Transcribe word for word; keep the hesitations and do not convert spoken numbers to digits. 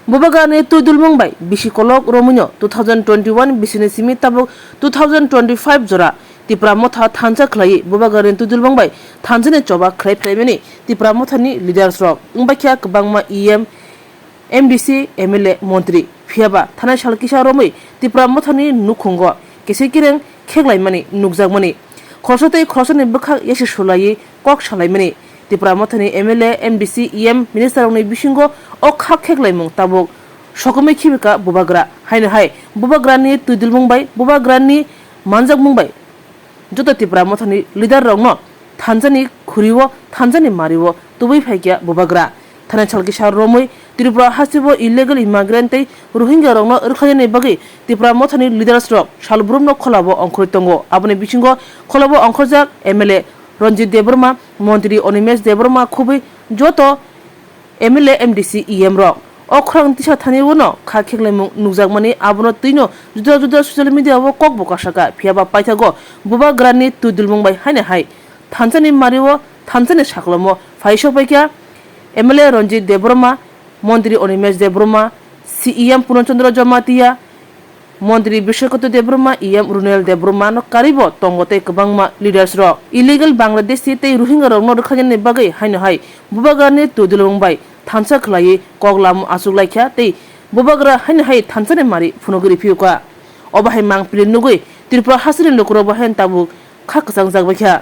Bubagrani twi dulmung bai bisi kolok romwino two thousand twenty-one bisini simi tabuk two thousand twenty-five jora Tipra Motha thansa khlaiwi Bubagrani twi dulmung bai thansani choba khlai phlaimani Tipra Mothani leaders rok wngbaikha kwbangma E M, M D C, M L A, montri. Phiyaba thanai sal kisa romwi Tipra Mothani nukhungo kisa kireng kheklaimani nukjakmani. Khoroksa tei khoroksani bwkhak yasi sulaiwi kok salaimani. Tipra Mothani M L A, M D C, E M, minister rokni bisingo o kha kheklaimung tabuk sokomwi khibika Bubagra. Haino hai Bubagrani twi dulmung bai, Bubagrani manjakmung bai joto Tipra Mothani leader rokno thansani khuriwo, thansani mariwo tubui phaikha Bubagra. Thanai sal kisa romwi Tripura hasteo illegal immigrant tei Rohingya rokno rwkhlainani bagwi Tipra Mothani leaders rok salbrumno kholabo ongkhorwi tongo. Aboni bisingo kholabo ongkhorjak M L A Ranjit Debbarma, Montri Animesh Debbarma khubui joto M L A, M D C, E M rok. O khorang tisa thani uano kha kheklaimung nukjakmani, abono twino juda juda social media o kokbo kasaka. Phiyaba paithago Bubagrani twi dulmung bai haino hai thansani mario thansani saklomo phai sokpaikha M L A Ranjit Debbarma, Montri Animesh Debbarma, C E M Purna Chandra Jamatia, Montri Bishwakoto Debbarma, E M Runel Debbarma no karwibo tongo tei kwbangma leaders rok. Illegal Bangladeshi tei Rohingya rokno rwkhainani bagwi haino hai Bubagrani twi dulmung bai thansa khlaiwi kok lamo achuklaikha tei Bubagra haino hai thansani mari phunugwi riphiukha. Obo hai mangpili nugwi Tripura hasteni lukurok bo haino tabuk kha kwchangjak baikha.